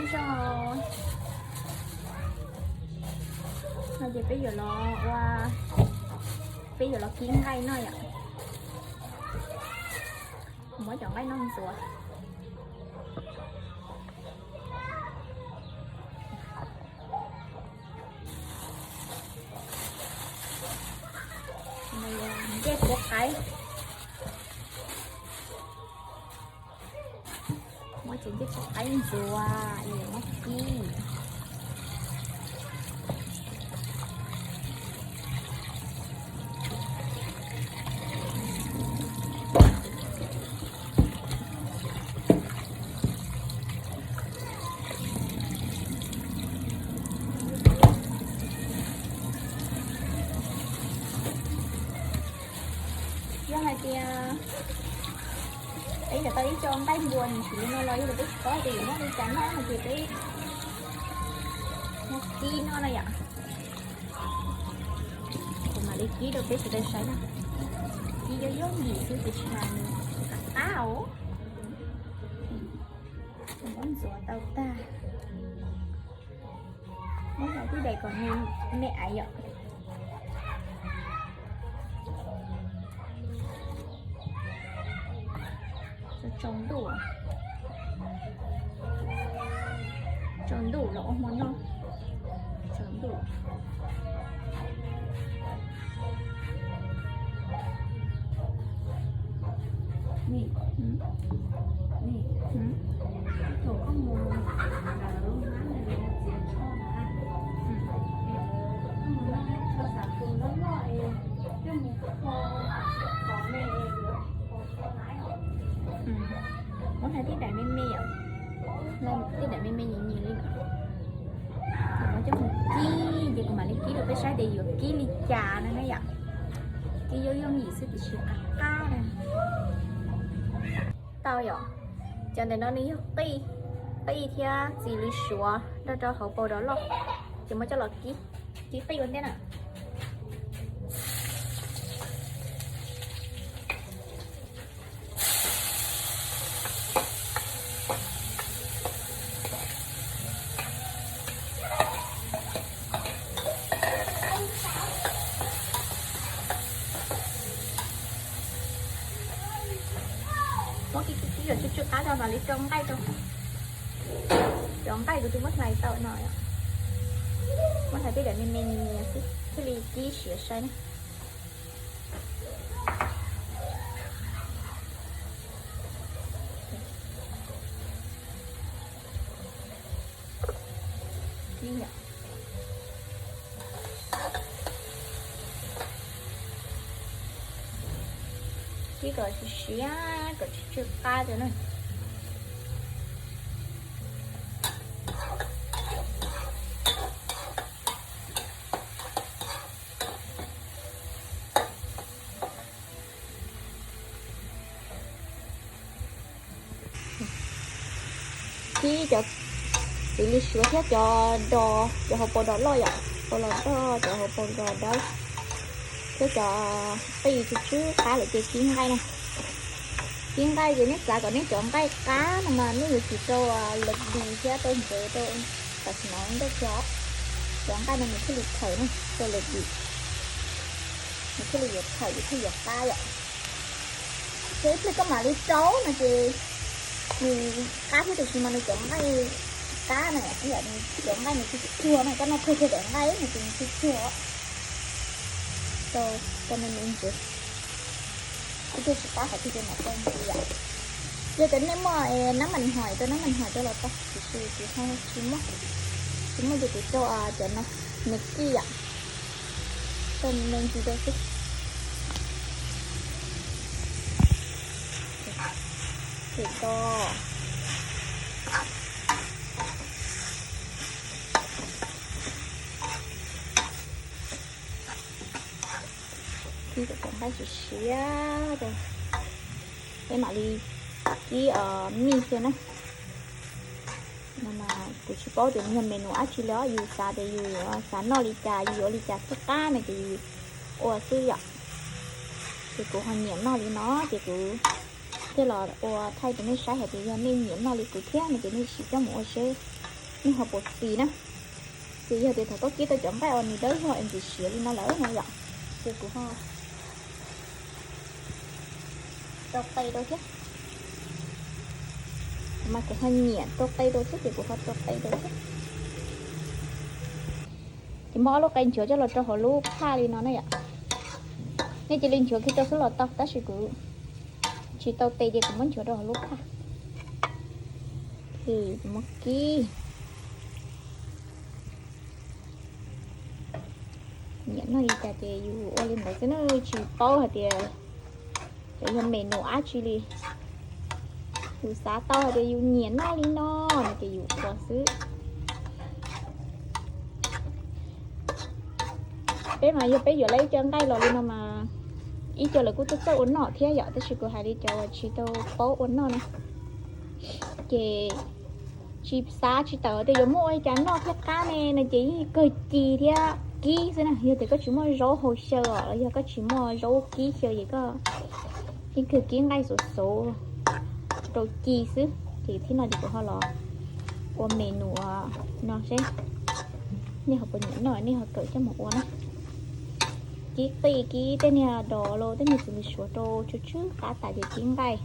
Tso. No ces peb yuav los ua, peb yuav los kib nqaij noj yom. Muab cov nqaij noj ntxuav. Ncej puab qaib. Muab cov ncej puab qaib ntxuav es muab kib. Yog hais tias peb yuav tau ib co nqaij npua nws tsis li no los yog tias peb tsis paub tias yuav muab li cas noj no ces peb muab kib noj no yom. Kuv mam li kib rau peb sawv daws saib na. Kib yob yob yim xwb tiam sis mas nws qab qab os. Muab ntxuav tau tag. Muab hlais tib daim kom me me aiv yom. Tsaus ntuj, tsaus ntuj los ua hmo noj. Tsaus ntuj. Muab hlais tib daim me me yom. Hlais tib daim me me nyias nyias li no. Kuv muab coj mus kib ces kuv mam li kib rau peb saib tias yuav kib li cas no na yom. Kib yob yooj yim xwb tiam sis qab qab na. Tau yom. Cov ntawm no nws yog qij, qij thiab txiv lws suav nrog rau hauv paus dov loj. Ces muab coj los kib, kib qij ua ntej na. Muab kib kib kib kom tsw tsw qab rau mam li rau nqaij rau. Cov nqaij kuv twb muab hlais tau no, muab hlais tej daim me me nyias xwb thiaj li kib siav sai na. Kib kom siav siav kom tsw tsw qab rau na. Kib cov txiv lws suav thiab cov dos, cov hauv paus dos loj yom, paus los txog cov hauv paus dos dawb thiab cov qij tsw tsw qab lawm ces kib nqaij na. Kib nqaij ces nej xav kom nej cov nqaij qab no mas nej yuav tsum rau lawv dis thiab rau ntsev rau tam sim no ntej thiab. Cov nqaij no nws thiaj li thawm na, rau lawv dis, nws thiaj li yuav thawm, nws thiaj yuav qab yom. Ces ib pliag koj mam li rau no ces nws qab thiab tiam sis mas nws cov nqaij qab na, ib yam nws cov nqaij nws tsis tsuag na, koj noj tsuag tsuag daim nqaij no ces nws tsis tsuag. Rau, rau me me ntsev. Ib pliag tsis qab qhov twg ces mam rau ntxiv yom. Yog tias nej muaj nab mas hoim, rau nab mas hoim rau los tau, tiam sis kuv ho tsis muaj, tsis muaj ces kuv rau cov no, me kij yom, rau me ntsis rau xwb. Ces rau kib kom cov nqaij siav siav rau, peb mam li kib mij xwb na. No mas kuv tsis paub tias nws yog menu dab tsi li os, yus xav tias yus xav noj li cas, yus yuav li cas thiaj qab no ces yus ua xwb yom. Ces kuv ho nyiam noj li no ces kuv thiaj los ua thaij rau nej saib, hais tias yog nej nyiam noj li kuv thiab no ces nej sim coj mus ua seb Nej ho puas xis na. Ces yog tias thaum koj kib tau cov nqaij uas nws dawb vog es ntxim siav li no lawm no yom, ces kuv ho rau qe rau thiab. Kuv mas kuv ho nyiam rau qe rau thiab ces kuv ho rau qe rau thiab. Ces muab ob lub qe nchuav coj los rau hauv lub phaj li no na yom. Nej cia li nchuav kiag rau xwb los tau, tab sis kuv tsis tau tes ces kuv muab nchuav rau hauv lub phaj. Ces kuv muab kib. Nyiam noj li cas ces yus ua li ntawd xwb na, tsis paub hais tias cov yog menu dab tsi li. Yus xav tau hais tias yus nyiam noj li no no ces yus ua xwb. Peb mas yog peb yuav lawv ib co nqaij los li no mas ib co lawv kuj txawj txawj ua noj thiab yom, tab sis kuv hais li cov uas tsis tau paub ua noj na, ces tsis xav tsis tawm tias yuav muab ua li cas noj thiab qab ne no ces yeej kawg ci thiab kib xwb na. Yog tias koj tsis muaj zaub hau xyaw os los yog koj tsis muaj zaub kib xyaw ces koj yeej kawg kib nqaij xuav xuav rau ci xwb. Ces thib no ces kuv ho los ua menu no seb nej ho puas nyiam noj, nej ho kawm coj mus ua na. Kib qij, kib tej niag dos los tej niag txiv ntxwv suav rau tsw tsw qab tas ces kib nqaij.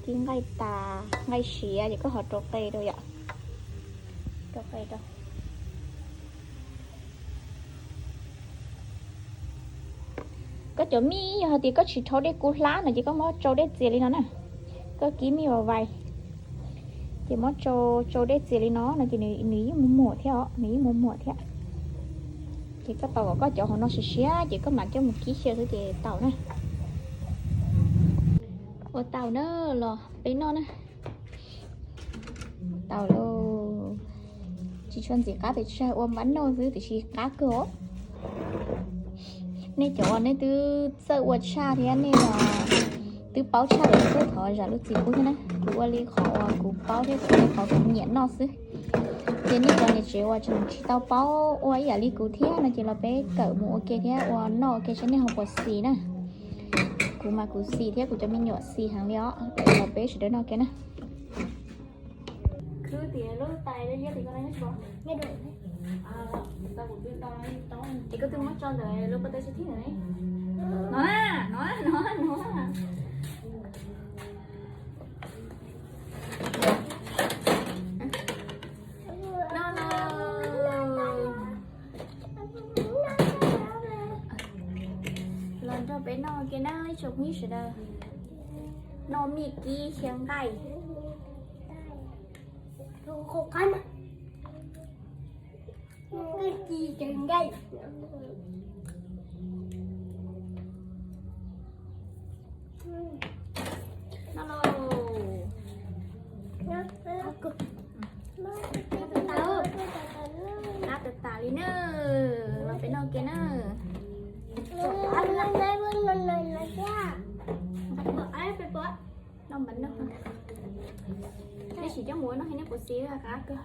Kib nqaij tas, nqaij siav ces koj ho rau qe rau yom. Rau qe rau. Koj cov mij yog hais tias koj tsis rhaub dej kub hlab no ces koj muab tsau dej txias li no na. Koj kib mij vas vais ces muab tsau, tsau dej txias li no no ces nws yeej mus muam thiab os, nws yeej mus muam thiab. Ces koj tos kom koj cov hauv no siav siav ces koj mam coj mus kib xyaw xwb ces tau na. Ua tau na, los peb noj na. Tau lauj. Tsis tshua ntxim qab pes tsawg, ua npab noj xwb tiam sis qab kawg os. Nej cov uas nej twb txawj ua tshaj thiab nej twb paub tshaj lawm kuj thov zam lub txim pub thiab na. Kuv ua li qhov uas kuv paub thiab kuv ua li qhov kuv nyiam noj xwb. Ces nej cov niam tsev uas tseem tsis tau paub ua ib yam li kuv thiab no ces los peb kawm mus ua ke thiab ua noj ua ke seb nej ho puas xis na. Kuv mas kuv xis thiab kuv cov me nyuam xis heev li os. Los peb sawv daws noj ke na. Khwb tias lub tais liab liab tias koj tsis pom. Es koj twb muab tso ntawm lub pas tas xib thib ntawd ne. No na, no, no, no. No, no. Los nrog peb noj ke na ib tsoom phooj ywg sawv daws. Noj mij kib xyaw nqaij. Nqaij ci xyaw nqaij. No lauj. Qab tas tas li na. Los peb noj ke na. Noj mas noj. Nej sim coj mus ua noj, nej puas xis qab kawg.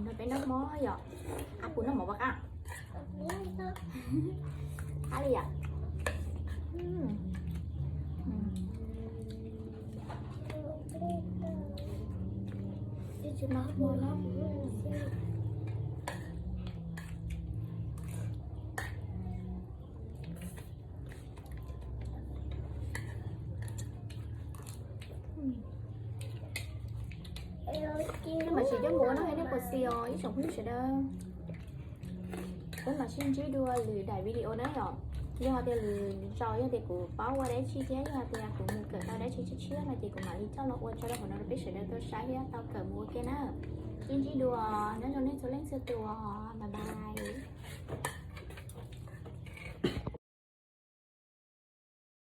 Peb noj mov yom. Ab, puas noj mov pab qab? Qab li yom. Peb mam sim coj mus ua noj thiab nej puas xis os ib tsoom phooj ywg sawv daws. Peb mam sib ntsib dua lwm daim video na yom. Yog hais tias lwm zaus yog tias kuv paub ua dab tsi thiab yog hais tias kuv mus kawm tau dab tsi tshiab tshiab no ces kuv mam li coj los ua tso rau hauv no rau peb sawv daws tau saib thiab tau kawm mus ua ke na. Sib ntsib dua, nyob zoo nej txhua leej txhua tus, bye bye.